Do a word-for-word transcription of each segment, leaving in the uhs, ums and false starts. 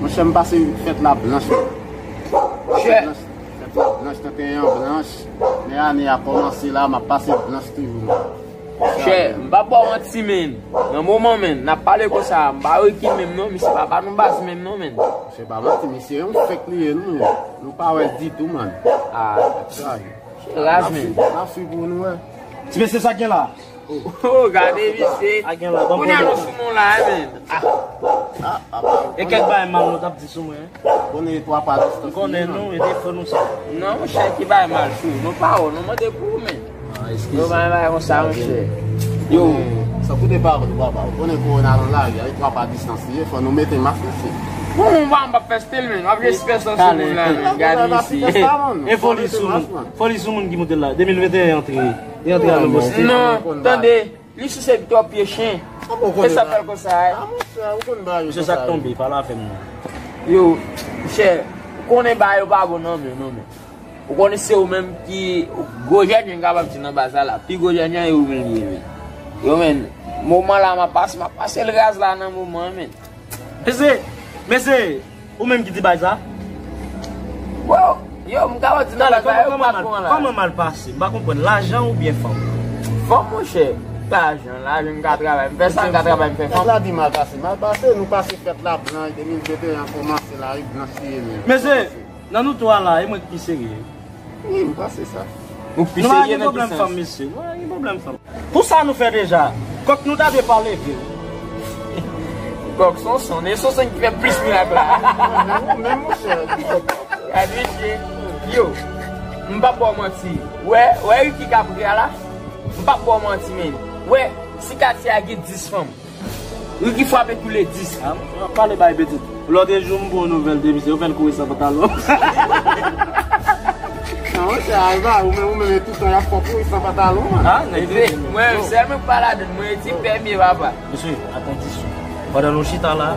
Chè, m pase fèt la blanch. Chè. Blanch, fèt la blanch, trannteyen an blanch. Men ane a kòmanse la, m ap pase blanch toujou, man. Chè, m pa ba w manti, men. Nan moman, men, n ap pale konsa, m pa Ricky menm non, misye pa ba nou baz menm non, men. Se pa manti, misye yon fèk li ye, nou. Nou pa wè ditou, man. Ah. Sa, chè, raz, men. N ap swiv pou nou wè. Ti mesye, sa gen la? Oh, gade misye. Kounye a nou sou nou la, men. Ah. E kèk bagay mal nou t ap di sou mwen. Konnen twa pa distans. M konnen nou, e defo nou sa. Non, monchè, ki bay mal sou nou pa wè, nou mande pou ou, men. Ah, eskize. Yo, bay bay konsa, monchè. Yo. Sa koute pa wè, papa. Ou konnen kowona nan lari, e twa pa distans li ye, fò nou mete mask isi. Bon, m pa, m p ap fè stil, men. M ap jes fè san sou moun la, men. Gade isi. E foli sou moun. Foli sou moun ki moute la. De mil venteyen antre. Li antre a nouvo stil. Non, tande. Li souse twòp pye chen. E sa fè l konsa, e? Misye sa k tonbe, pale avè m non. Yo, monchè, ou konnen bagay yo pa bon non, men, non, men. Ou konnen se ou menm ki gwo jènyen, m kapab di nan baz la, pi gwo jènyen e ou menm li ye, men. Yo, men, moman la, m ap pase, m ap pase l raz la nan moman, men. Mesye, mesye, ou menm ki di bagay sa? Bro, yo, m kapab di nan bagay sa, yo pa t konn la. Kòman mal pase? M pa konprann. Lajan oubyen fanm? Fanm, monchè. Lajan, lajan, m ka travay. M fè sa, m ka travay, m fè fanm. Fèt la di mal pase. Mal pase, nou pase fèt la blanch, de mil venteyen an kòmanse la, ri blanch li ye menm. Mesye, nan nou twa la, e mwen ki pi serye. Wi, m panse sa. Ou pi serye nan ki sans? Nou pa gen pwoblèm fanm, mesye. Nou pa gen pwoblèm fanm. Pou sa nou fè deja, kòk nou ta dwe pale vre. Kòk Sonson, e Sonson ki fè plis mirak la. Men, men, monchè, ki kòk? Gade mesye, yo, m p ap ba w manti. Wè, wè Ricky k ap ri a la, m p ap ba w manti, men. Wè, si katye a gen dis fanm, Ricky frape koule dis. Ah, m ap pale bay pitit. Lòt jou m ba w nouvèl de misye, yo fè l kouri san pantalon. Non, monchè, Alva, ou menm, ou menm, e tout tan y ap fè w kouri san pantalon, man. Ah, nèg vre. Mwen, sèl mwen k pa ladann, mwen e ti pèmye, papa. Mesye, atansyon. Pandan nou chita la,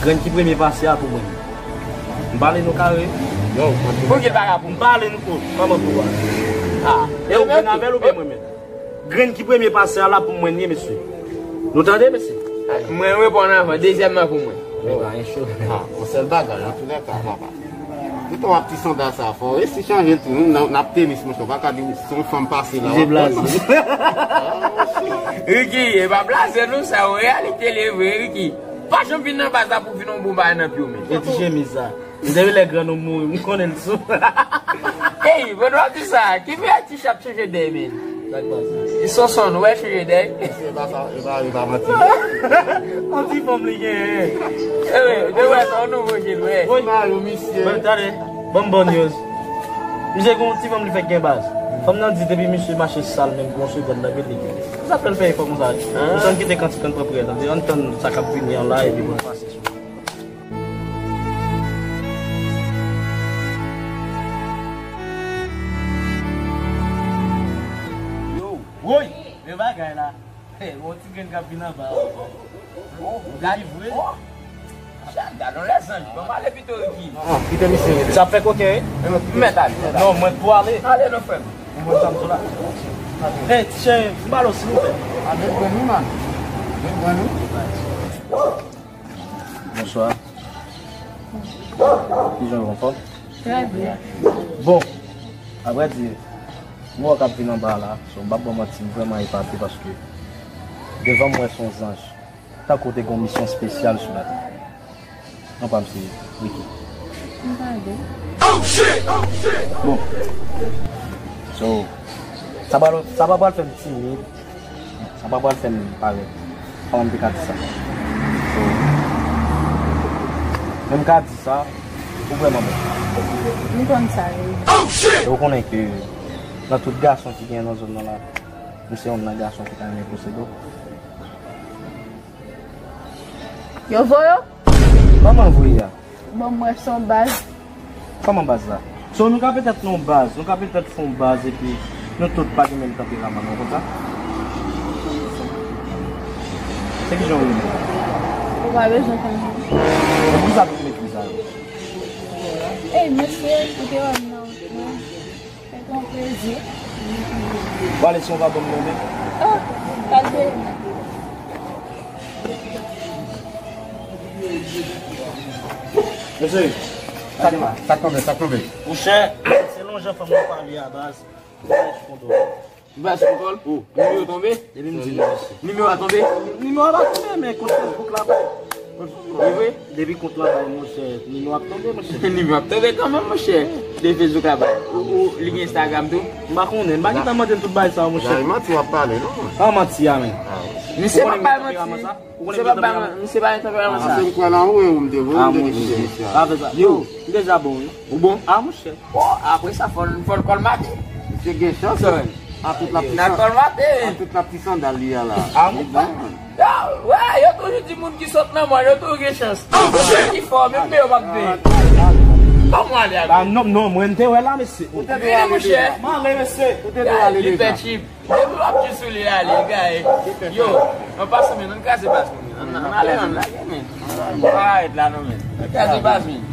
grenn ki premye pase a pou mwen. M pale nou kare. Yo, pou ki l pa ka pou mwen? M pale nou kot, kòman pou w a? Ah. E ou vin avè l oubyen mwen menm? Grenn ki premye pase a la pou mwen li ye, mesye. Nou tande, mesye? Mwen reponn anvan, dezyèm nan pou mwen. Yo, pa gen cho. Ah, yon sèl bagay, antoulèka, papa. Tout w ap ti sondaj sa fò, resi chanje l tou, nou, n ap tenis, monchè, w pa ka di se yon fanm pase la. J blas. Ricky, e pa blaze nou, sa yon reyalite li ye vre, Ricky. Pa janm vin nan baz la pou vin yon bon bagay nan pye w, men. E ti chemiz sa. Depi lè grann ou mouri, m konnen l sou. Ey, bon, w ap di sa, ki fè ti chat chanje dèy, men? Sa k pase? Li Sonson, ou wè chanje dèy? E pa sa, e pa, e pa manti. On ti fanm li genyen. E wi, de wè sa, on nouvo jil, wi. Wi. Mayo, misye. Bon, tande, bon, bon news. Misye gon ti fanm li fèk gen baz. Fanm nan di depi misye mache sal menm pou yon segonn nan gete li. Sa fè l fè efò konsa. Misye ann kite kantik lan pran prè, tande, ann tann sa k ap vini an la epi pou n pase sou. Yo, woy, men bagay la. Hey, yon ti grenn k ap vin anba. Oh, gade vre. Oh, chat, gade yon lèzanj. Bon, m ale pito, Ricky. Ah, kite misye rete. Sa ap fè koken, wi? Mèt ale, mèt ale. Non, mwen pou ale. Ale non, frè m. Mwen sa m sou la. Hey, ti cheri, m ba l silvouplè. A, met grenn wi, man. Met grenn wi. Bonswa. Kijan w, anfòm? Trè byen. Bon, avrèdi, m wè w k ap vin anba a la, so m p ap ba w manti, m vrèman epate paske devan m wè se yon zanj. Tankou w te gen yon misyon espesyal sou latè. Non pa m se Ricky. M pa de. Bon. So, sa pa, sa pa pral fè m timid. Sa pa pral fè m parèt kòman m te ka di sa. So, men m ka di sa, ou vrèman bèl. M konn sa, wi. E ou konnen ke nan tout gason ki genyen nan zòn nan la, ou se yonn nan gason ki ta renmen posede w. Yo voye w? Kòman voye a? Bon, m wè se yon baz. Kòman baz la? So, nou ka petèt nan yon baz, nou ka petèt fè yon baz epi nou tout pa gen menm tanperaman, non, konsa? Se kijan w ye menm? Ou pa bezwen konn. Men poukisa tout mepri sa yo? Ey, mesye, ou te wè m nan wout mwen. Fè yon plezi. W ale si w pa ban m non, men. Oh, pa de. Mesye, sa, sa tonbe, sa tonbe. Monchè, selon jan fanm nan pale a baz, bagay sou kontwòl. Bagay sou kontwòl? Nimewo tonbe? Depi m di nou, mesye. Nimewo a tonbe? Nimewo a pa tonbe, men kont Facebook la bay. E vre? Depi kont la bay, monchè, nimewo ap tonbe, monchè. Nimewo ap tonbe kanmenm, monchè. Depi Facebook la bay. Ou, ou, li gen Instagram tou? M pa konnen, m pa gentan mande l tout bagay sa yo, monchè. Nan manti w ap pale, non? Pa manti a, men. Misye pa bay manti. Ou konnen ki tanperaman sa? Misye pa gen tanperaman sa. Misye m kwè nan ou, e ou m te voye, ah, m te kite misye a. Pa fè sa. Yo, m deja bon, wi. Ou bon? Ah, monchè. Oh, apre sa, fò, fò l kòlmate. Misye gen chans, wi. An tout la pwisan-, an tout la pwisan dal li a la. Ah, monchè. Yo, wè, yo toujou di moun ki sot nan mò, yo toujou gen chans. Monchè ki fò, menm men yo p ap peye. Kòman ale avè? Ah, non, non, mwen m te wè la, mesye. Ou te dwe ale deja. M ale, mesye. Ou te dwe ale deja. Depi w ap jis sou li a, li gaye. Yo, an pasan, men, ann kraze baz, men. Ann, ann ale, ann lage, men. Pa ret la, non, men. Ann kraze baz, men.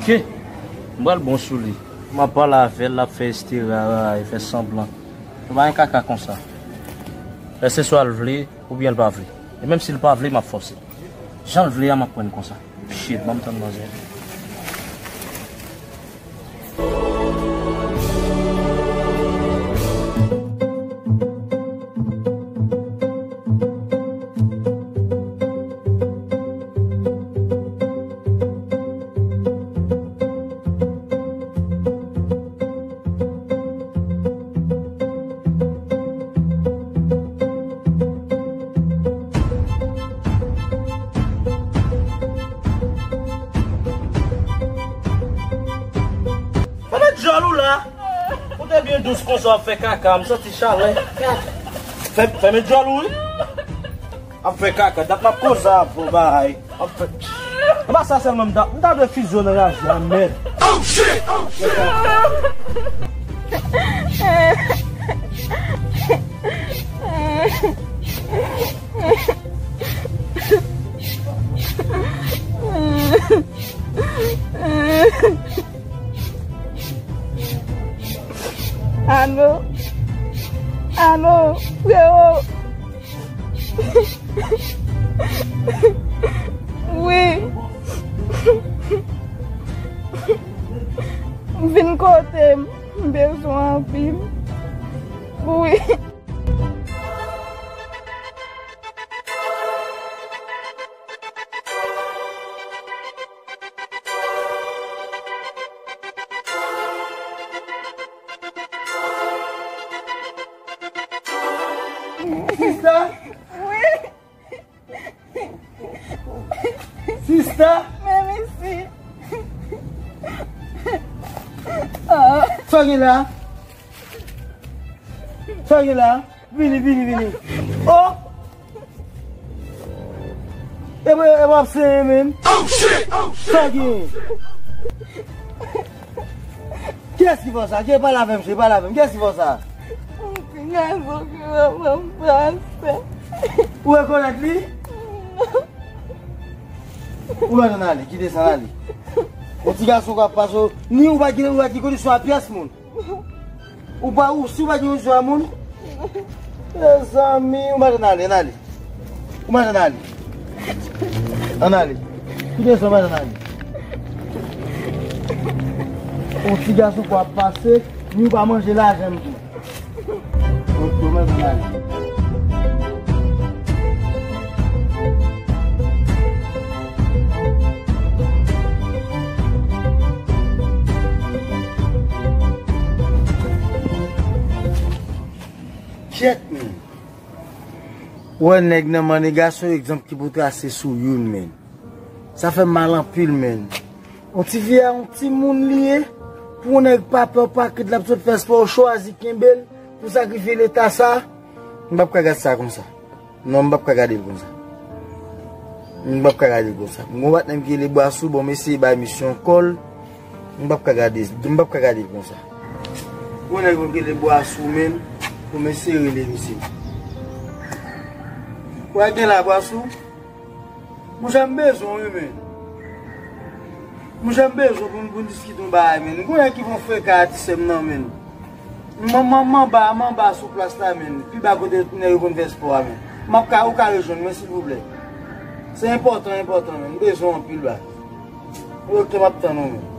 Ok. M pral bon sou li. M ap pale avè l, l ap fè estera, e fè sanblan. Yo pa gen kaka konsa. Èske swa l vle, oubyen l pa vle. E menm si l pa vle, m ap fòse. Jan l vle a, m ap pran l konsa. Shit, ban m tann manzè. Fèmen djòl ou la. Ou te byen dous konsa w ap fè kaka, m santi chalè. Fè, fèmen djòl ou wi. Ap fè kaka, dat m ap koze avè w bagay. Ap fè. E pa sa sèlman m ta, m ta dwe fize w nan raje a, mèd. Oh shit! Oh shit! Alo? Alo? Frewo? Wi. Vin kote m. M bezwen w anpil. Wi. Sista? Wi. Sista? Men isi. Ah. Sa w gen la? Sa w gen la? Vini, vini, vini. Oh! E mwen, e mwen ap senyen menm. Oh shit! Oh shit! Sa w gen? Kiyès ki fè w sa? Ki pale avè m, cheri, pale avè m. Kiyès ki fè w sa? Yon ti gason ki pran m pase. Ou rekonèt li? Non. Ou mèt ann ale, kite sa l ale. Yon ti gason k ap pase, ni ou pa gen, ou pa gen kondisyon a pyès moun. Ou pa, ou, si ou pa gen yon zwa moun, mezanmi, ou mèt ann ale, ann ale. Ou mèt ann ale. Ann ale. Kite sa, ou mèt ann ale. Yon ti gason k ap pase, ni ou pa manje lajan m tou. Ou, ou mèt ann ale. Kyèt, men. Ou wè nèg nan, man, e gason egzanp ki pou trase sou youn, men. Sa fè m mal anpil, men. Yon ti fi a, yon timoun li ye. Pou yon nèg pa pè, pa krent, l ap sot fè espò, ou chwazi kenbe l pou sakrifye leta sa. M p ap ka gad sa konsa. Non, m p ap ka gade l konsa. M p ap ka gade l konsa. M gon patnè m ki rele Bwasou, bon, m eseye bay misyon kò l. M p ap ka gade, m p ap ka gade l konsa. Gon nèg ki rele Bwasou menm, bon, m eseye rele misye. Ou wè gen la, Bwasou? Monchè, m bezwen w wi, men. Monchè, m bezwen pou n, pou n diskite yon bagay, men. Ou konnen ki bon freka a ti sè m nan, men. M, m, m anba, m anba sou plas la, men. Pi ba kote nèg yo konn fè spò a, men. M ap ka, ou ka rejwenn mwen, silvouplè. Se enpòtan, enpòtan, men. M bezwen w anpil, ba. Ok, m ap tann ou, men.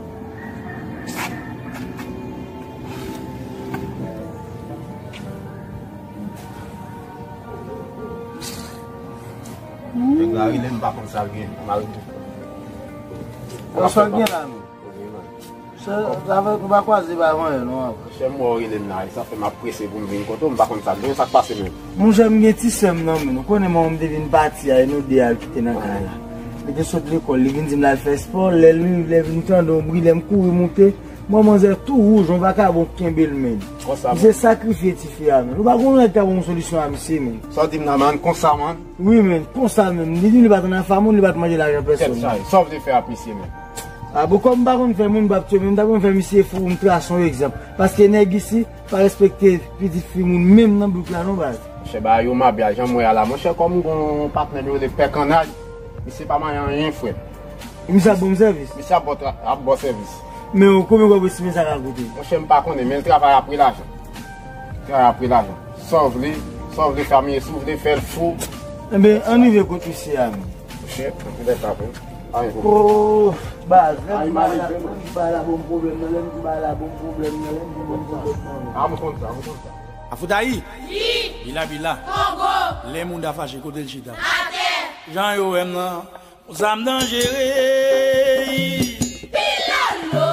Nèg la rele m, m pa konn sa l gen. M al. Sa l gen la, men? Sa, sa fè nou pa kwaze pa avan yè, non, avan. Chè, m wè w rele m la, e sa fè m ap prese pou m vin kote w, m pa konn sa l gen, sa k pase menm. Monchè, m gen ti sè m nan, men ou konnen manman m te vin pati a, e nou de al kite nan kay la. Li te sot lekòl, li vin di m l al fè spò, lè l rive, lè vin tande yon bri, lè m kouri moute, m wè manzè tou wouj, yon vakabon k kenbe l, men. Konsa, misye sakrifye tifi a, men. Ou pa konn nèg ta bon solisyon a misye, men. Sa w di m nan, man, konsa, man? Wi, men, konsa menm. Li di li pa t ann afa moun, li pa t manje lajan pèsonn. Tèt chaje. Sa w vle fè a misye menm? A bon, kòm m pa konn fè moun, m p ap tchwe, men m ta konn fè misye fou, m trase yon egzanp. Paske nèg isi pa respekte pitit fi moun, menm nan bouk la, non, baz. Monchè, bagay yo mabya, jan m wè a la. Monchè, kòm m gon patnè m yo rele Pè Kannay, misye pa manyen anyen, frè. Misye ap ban m sèvis? Misye ap ba w tra-, ap ba w sèvis. Men w konbyen w estime sa ka koute? Monchè, m pa konnen, men l travay apre lajan. Travay apre lajan. Sa w vle, sa w vle fè a misye, si w vle fè l fou. Enben, ann rive kot misye a, men. Monchè, anpil etap, wi. Anyen pou. Oh, baz, lè m di bagay la, lè m di bagay la bon pwoblèm nan, lè m di bagay la bon pwoblèm nan, lè m di bon pwoblèm nan. A, m konn sa, m konn sa. Afoutayi! Wi! Bila bila! Kongo! Lè moun ta fache, kote l chita? Atè! Jan yo wè m nan, konsa m danjere. Pilolo!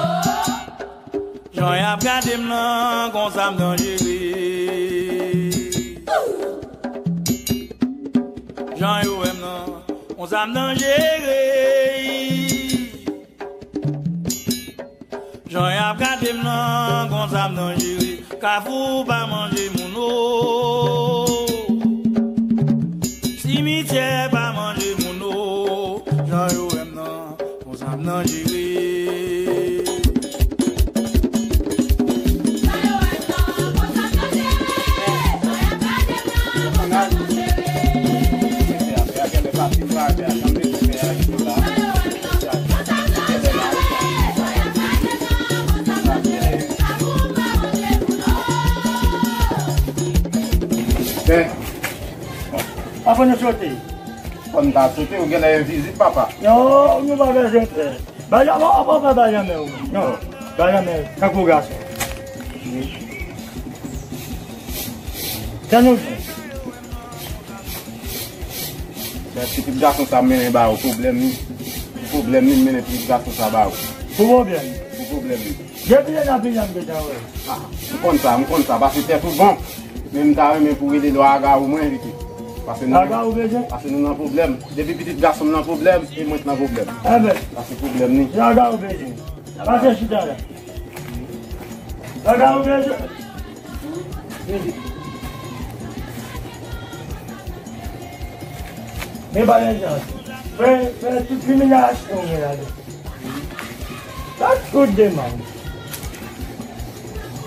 Jan y ap gade m nan, konsa m danjere. Jan yo wè m nan, konsa m danjere. Jan y ap gade m nan, konsa m danjere. Kafou pa manje moun o. Simityè pa manje moun o. Jan yo wè m nan, konsa m danjere. Avan nou sote. Fò n ta sote, ou genlè envizib, papa. Non, nou pa bezwen pè. Benjamin, apa pa Benjamin ou? Non, Benjamin, tankou gason. Sa nou di? Pitit gason sa mennen ba ou pwoblèm li. Pwoblèm li mennen pitit gason sa ba ou. Pou pwoblèm? Pou pwoblèm li. Depi lè n ap vini an m gentan wè. Ah, m konn sa, m konn sa, paske tèt ou bon. Men m ta renmen pou rele lò Agawou mwen, pitit. Paske nou, Agawou bezwen? Paske nou nan pwoblèm. Depi pitit gason m nan pwoblèm, e mwen k nan pwoblèm. Enben. Paske pwoblèm ni. Se Agawou bezwen. Pase chita la. Agawou bezwen. Men pa lè jan. Fè, fè tout kriminal aksyon mwen la. Sa tout demann.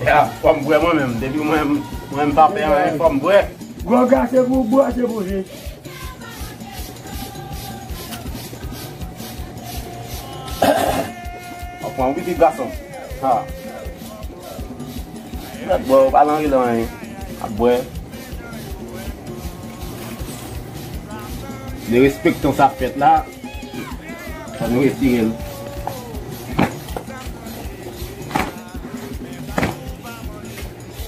Ya, fò m bwè mwen menm. Depi mwen, mwen m pa pè anyen, fò m bwè. Gwo gase pou bwè, se pou je. Anfan, wi, pitit gason. Ha. Mèt bwè, ou pa nan rele anyen. Ap bwè. Derespektan sa fèt la. Fò nou retire l.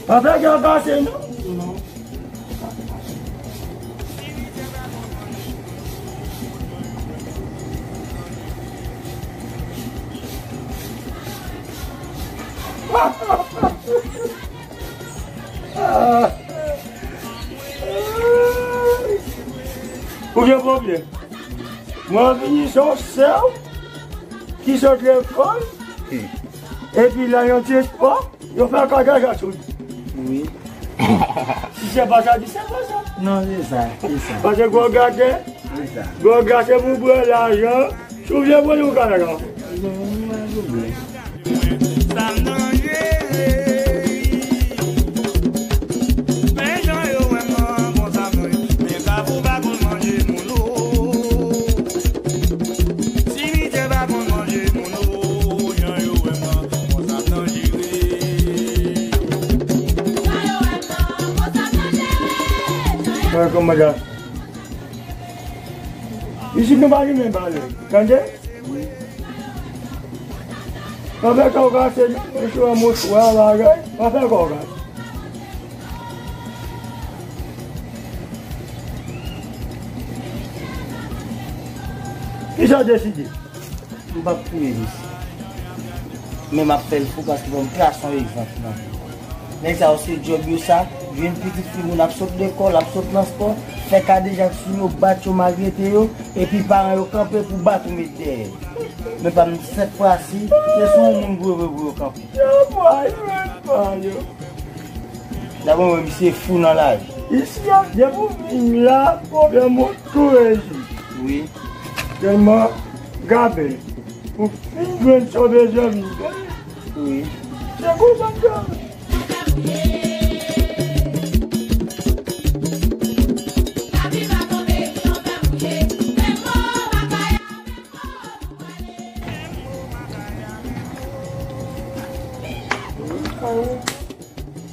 Pa fè kè kase, non. Non. Ou gen pwoblèm? Mwen vini se yon sè w ki sot lekòl, epi la yon ti espò, yo fè kaka sa sou li. Wi. Si se pa sa, di se pa sa. Non, se sa, se sa. Paske gwo gate, se sa. Gwo gate pou bwè lajan, si w vle voye yon kaka. Non, pa gen pwoblèm. Sa m nan jere. Men jan yo wè m nan, konsa m nan ye. Men Kafou pa konn manje moun o. Kòmandan. Isit nou pa limen balè. Tande? Pa fè kò w kase non, mwen sou an mouchwa bagay. Pa fè kò w kase. Kisa w deside? M p ap touye misye. Men m ap fè l fou paske bon, m trase yon egzanp nan vi. Nèg sa yo se djòb yo sa, jwenn pitit fi moun ap sot lekòl, ap sot nan spò, fè kadejak sou yo, bat yo, maltrete yo, epi paran yo kanpe pou bat ou met dèyè. Men pa m, sèt fwa si, se sou yon moun pou yo, pou yo kanpe. Yo pral jwenn pa yo. Dabò, mwen, misye fou nan lavi. Isi a, depi w vin la, pwoblèm ou tou rezi. Wi. Tèlman gabe. Ou fin jwenn sa w bezwen vin fè. Wi. Se konsa m fè.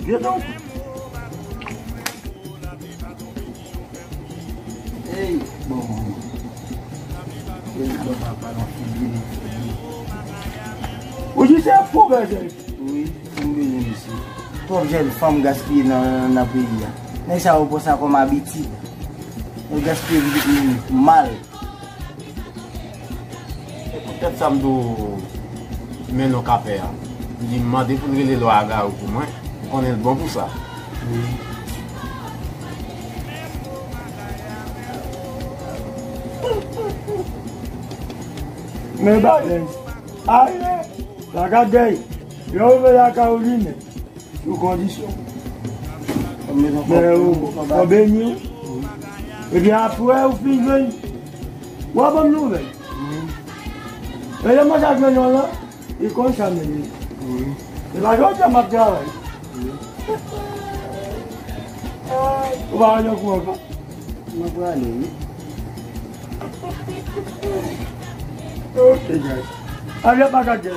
Vye tonton. Ey, bon manman. Ey, bon papa, nan figi li. Ou di se fou, bèjè. Wi, m bezwen misye. Twòp jèn fanm gaspiye nan, nan peyi a. Nèg sa yo pran sa kòm abitid. Yo gaspiye pitit moun mal. Se poutèt sa m di w men non k ap fè a. M di m mande pou l rele lwa a Garou pou mwen. M konnen l bon pou sa. Men balèz. Aye, la gade. Yo ouvè la Caroline. Sou kondisyon. Men ou, ou beni wi. Epi apre ou fin jwenn, w a ban m nouvèl. E lè mwen sa jwenn yon lan, li konn sa men li. Se pa jodi a m ap travay. Ou pa wè nan kouran pa? Mwen prale wi. Ok guys. Avè pa gade.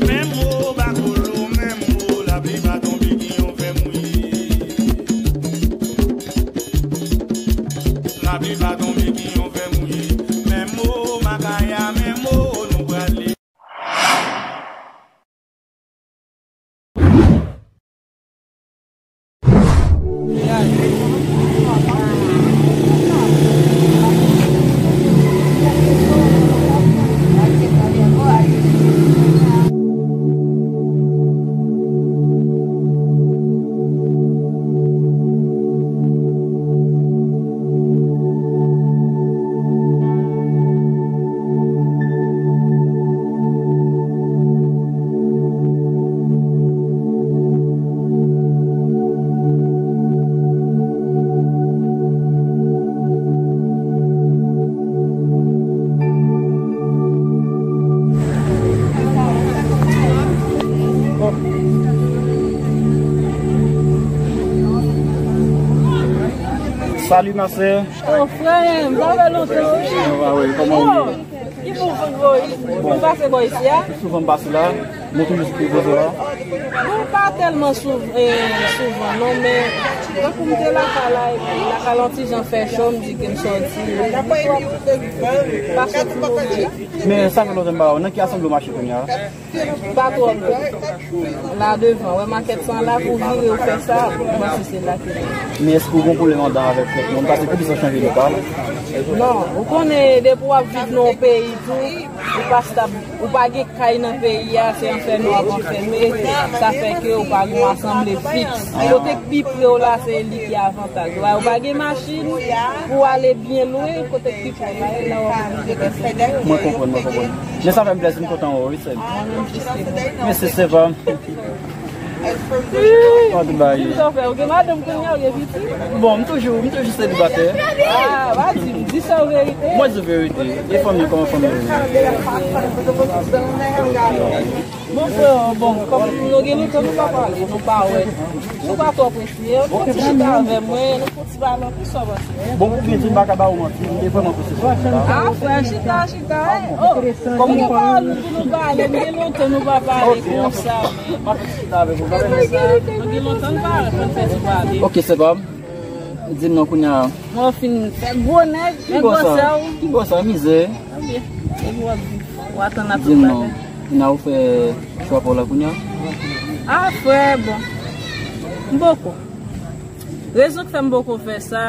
Menm mo bakolo, menm mo lapli pa tonbe ki yon fè mouye. Lapli pa tonbe ki yon fè mouye. Menm mo makaya, menm mo nou prale. Salut ma sœur. Oh, frè m, sa fè lontan wi. Anba wi, kòman ou ye? Ki pou vant vo, nou pase bò isi a? Souvan m pase la, mwen toujou sou rezo la. Bon, pa tèlman souv-, eh, souvan non, men tankou m te lakay la, epi lakay la yon ti jan fè cho, m di ke m sòti. Pa sòti moman. Men sa fè lontan m pa wè w. Nan ki asanble w mache kounye a? Pa twò lwen. La devan, wè makèt sa la, pou vire ou fè sa, ou panse se la ke li ye. Men èske ou gen pwoblèm anndan avèk kèk moun? Paske tout sa chanje depa. Non, ou konnen depi w ap viv nan yon peyi tou, ou pa stab, ou pa gen kay nan peyi a, se anfèmen w ap anfèmen, sa fè ke ou pa gen yon asanble fiks. Kote k pi pre w la, se li ki avantaj. Ou pa gen machin pou w ale byen lwen, kote k pi pre w la, e la w ap oblije fè sa. Mwen konprann, mwen konprann. Men sa fè m plèzi, m kontan wè w wi, sè m. Mwen menm tou, se bon. Mèsi, sè pa m. Kòman tout bagay ye? Di m sa w fè, ou gen madanm kounye a, ou gen pitit? Bon, m toujou, m toujou selibatè. Ah, pa di m, di sa w verite. Mwen di verite. E fanmi, kòman fanmi yo ye? Bon, frè, bon, kòm nou gen lontan nou pa pale, nou pa wè. Nou pa twò prese, nou fon ti chita avè mwen, nou fon ti pale anpil, sa w panse? Bon, pou byen di, m pa ka ba ou manti, m te vrèman prese sou sa. Ah, frè, chita, chita, eh. Oh, kòman nou pa wè nou pou nou pale, m gen lontan nou pa pale konsa. M ap chita avèk ou, pa fè sa. Nou gen lontan nou pa wè, fò n fè ti pale. Ok, se pa m. Di m non kounye a. Mwen fin fè gwo nèg, men gwosè w. Ki gwosè, mizè? Ok. Epi w ap viv. W ap tann ap tout bagay. Di m non. Kounye a ou fè chwa pa w la kounye a? Ah, frè, bon. M poko. Rezon k fè m poko fè sa,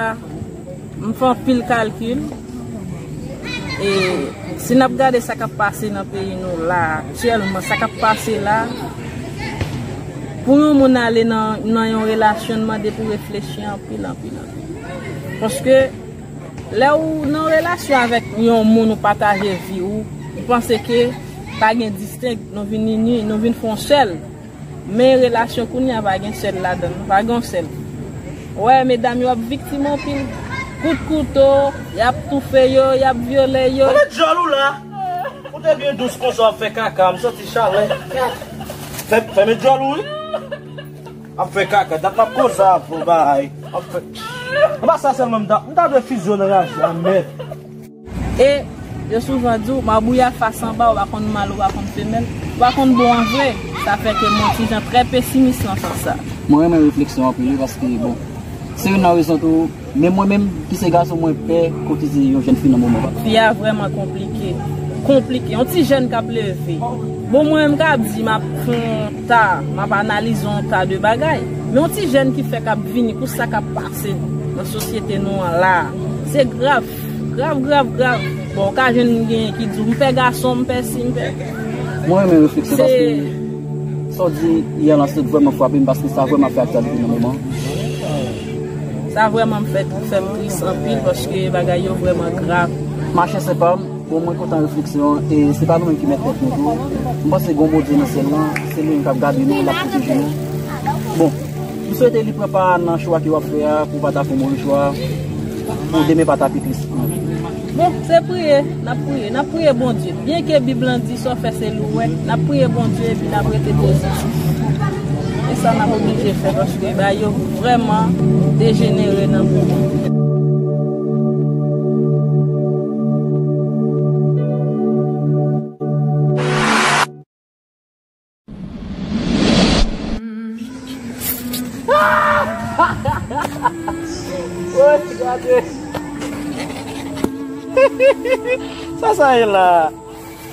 m fè anpil kalkil. E si n ap gade sa k ap pase nan peyi nou la, aktyèlman, sa k ap pase la, pou yon moun ale nan, nan yon relasyon, l mande pou reflechi anpil, anpil, anpil. Paske lè ou nan relasyon avèk yon moun, ou pataje vi ou, ou panse ke pa gen distenk, nou vin ini, nou vin fè yon sèl. Men relasyon kounye a pa gen sèl ladan l, pa gen yon sèl. Ou wè, medam yo ap viktim anpil. Kout kouto, y ap toufe yo, y ap vyole yo. Mete djòl ou la. Ou te byen dous konsa, w ap fè kaka, m santi chalè. Fè, fèmen djòl ou, wi. Ap fè kaka, dat m ap koze avè w, bay. Ap fè. Anba sa sèlman, m ta, m ta dwe fize w nan raje a, mèd. E yo souvan di w, mabouya fas anba, ou pa konn mal, ou pa konn femèl, ou pa konn bon an vre. Sa fè ke m yon ti jan trè pesimis nan sans sa. Mwen renmen refleksyon anpil, wi, paske, bon, se youn nan rezon tou, men mwen menm, ki se gason, mwen pè kotize yon jèn fi nan moman. Fi a vrèman konplike. Konplike. Yon ti jèn k ap leve. Bon, mwen menm k ap di, m ap fè yon ta, m ap analize yon ta de bagay. Men yon ti jèn ki fèk ap vini, pou sa k ap pase nan sosyete nou an la, se grav. Grav, grav, grav. Bon, ou ka jwenn gen ki di w, m pè gason, m pè si, m pè. Mwen renmen refleksyon, paske sa w di yè lan, se vrèman frape m, paske sa vrèman fè aktyalite nan moman. Sa vrèman m fè, fè m tris anpil, paske bagay yo vrèman grav. Machè, se pa m. Bon, mwen kontan refleksyon an, e se pa nou menm ki mèt tèt nou tou. M panse gon Bondye nan syèl lan, se li menm k ap gade nou, l ap pwoteje nou. Bon, m swete li pran pa nan chwa ke w ap fè a, pou w pa ta fè yon move chwa, pou demen pa ta pi tris. Bon, se priye, n ap priye, n ap priye Bondye. Byenke Bib lan di sa w fè se li w wè, n ap priye Bondye epi n ap rete pozitif. E sa n ap oblije fè, paske bagay yo vrèman dejenere nan moman. Woy, gade. Sa sa ye la?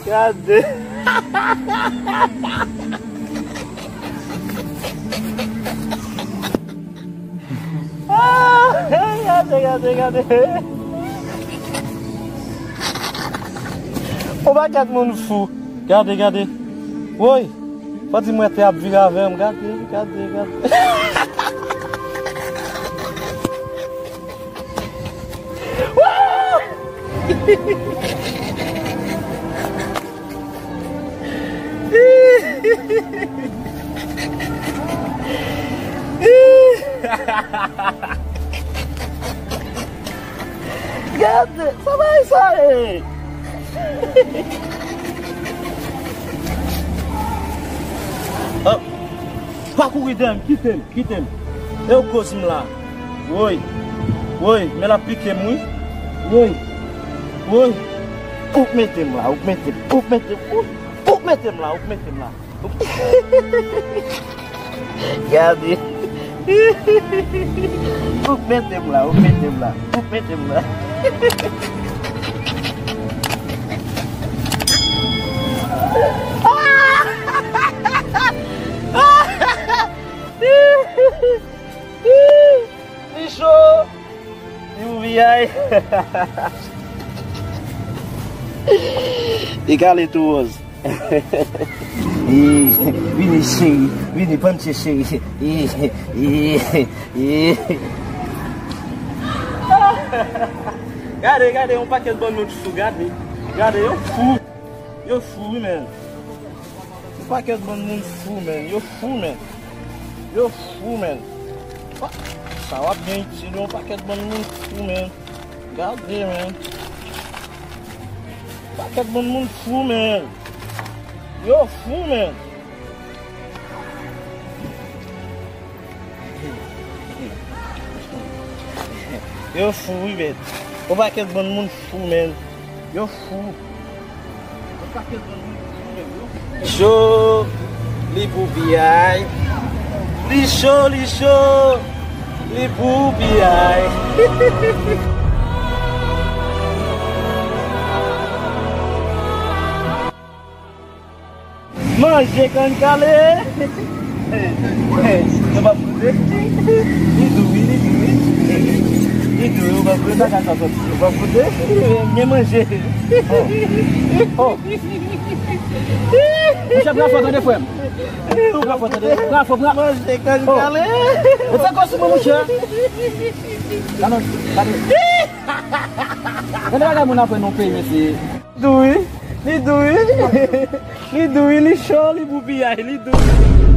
Gade. Ah, gade, gade, gade. On pakèt moun fou. Gade, gade. Woy. Fò di mwen te ap vire avè m. Gade, gade, gade. Gade, sa bay sa ye? Oh, pa kouri dèyè m, kite m. Kite m. E ou koz m la. Woy. Woy, men l ap pike m, wi. Woy. Woy. Ou k mete m la, ou k mete m, ou k mete m, ou, ou k mete m la, ou k mete m la. Gade. Ou k mete m la, ou k mete m la, ou k mete m la. Li cho! Li ouvri ay! Li kale tou wòz. Vini cheri, vini panche cheri. Gade, gade, yon pakèt bann moun fou, gade. Gade, yo fou. Yo fou, wi, men. Yon pakèt bann moun fou, men. Yo fou, men. Yo fou, menn. Sa w ap gen itil yon pakèt bann moun fou, menn. Gade, menn. Pakèt bann moun fou, menn. Yo fou, menn. Yo fou, wi, menn. Yon pakèt bann moun fou, menn. Yo fou. Cho, li pou piyay. Li cho, li cho, li pou piyay. Manje kann kale. Yo pa poze. Li dou wi, li dou wi. Li dou wi, yo pa poze. Yo pa poze. Gen manje. Oh. Oh. Monchè, pran fò tande, frè m. Pran fò tande. Pran fò, pran. Manje kann kale. Ou fè kò sou mwen, monchè. Gade, gade. Gade bagay moun ap fè nan peyi, mesye. Dou wi. Li dou wi. Li dou wi, li cho, li pou piyay, li dou.